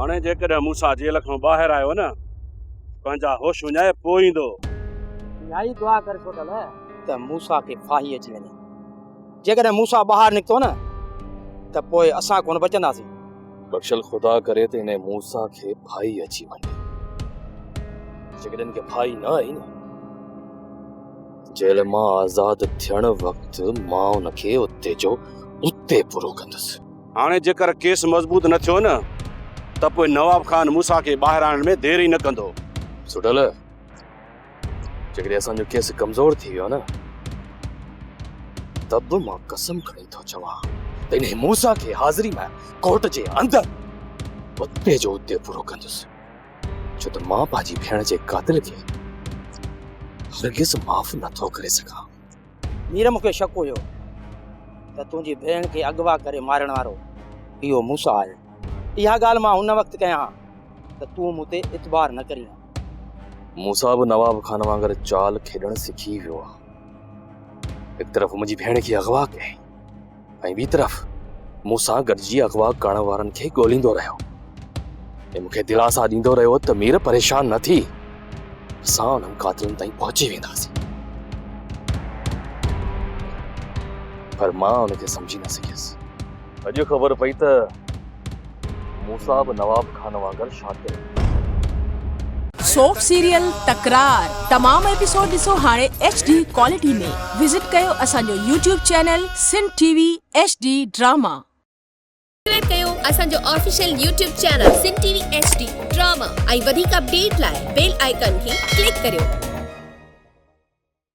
هاڻي جيڪڏهن موسيٰ جيل کان ٻاهر آيو نه، پنهنجا هوش وڃائي پوء ايندو. اها ئي دعا ڪر سوڍل ته موسيٰ کي ڦاهي اچي وڃي. جيڪڏهن موسيٰ ٻاهر نڪتو نه ته پوء اسان ڪونه بچنداسين. بخشل خدا ڪري ته انهي موسيٰ کي ڦاهي اچي وڃي. جيڪڏهن هن کي ڦاهي نه آئي نه ته جيل مان آزاد ٿيڻ وقت مان ان کي اتي جو اتي پورو ڪندس. هاڻي جيڪر ڪيس مضبوط نه ٿيو نه ته پوء نواب خان موسيٰ کي ٻاهر آڻڻ ۾ دير ئي نه ڪندو. سوڍل، جيڪڏهن اسان جو ڪيس ڪمزور ٿي ويو نه ته به مان قسم کڻي ٿو چوان ته انهي موسيٰ کي حاضري مان ڪورٽ جي اندر اتي جو اتي پورو ڪندس، ڇو ته مان پنهنجي ڀيڻ جي قاتل کي هرگز معاف نه ٿو ڪري سگهان. مير مون کي شڪ هيو ته تنهنجي ڀيڻ کي اغوا ڪري مارڻ وارو اهو موسيٰ آهي. اها ڳالهه مان ان وقت ڪيان ها ته تون مون تي اعتبار نه ڪرين ها. موسيٰ به نواب خان وانگر چال کيڏڻ سکي ويو آهي. هڪ طرف منهنجي ڀيڻ کي اغوا ڪيائين ۽ ٻي طرف مون سان گڏجي اغوا ڪرڻ وارن کي ڳوليندو رهيو ۽ مون کي دلاسا ڏيندو رهيو ته مير پريشان نه ٿي، اسان انهن قاتلن تائين پهچي وينداسين. پر مان ان کي سمجهي نه سگهيس. اڄ خبر پئي ته موسيٰ به نواب خان وانگر شاطر هو. سوپ سيريل تڪرار تمام ايپيسوڊ ڏسو هاڻي ايڇ ڊي ڪوالٽي ۾ وزٽ ڪيو اسان جو YouTube channel Sindh T V H D drama. Subscribe ڪيو اسان جو official YouTube channel Sindh T V H D drama ۽ وڌيڪ اپڊيٽ لاء بيل آئيڪان کي ڪلڪ ڪريو.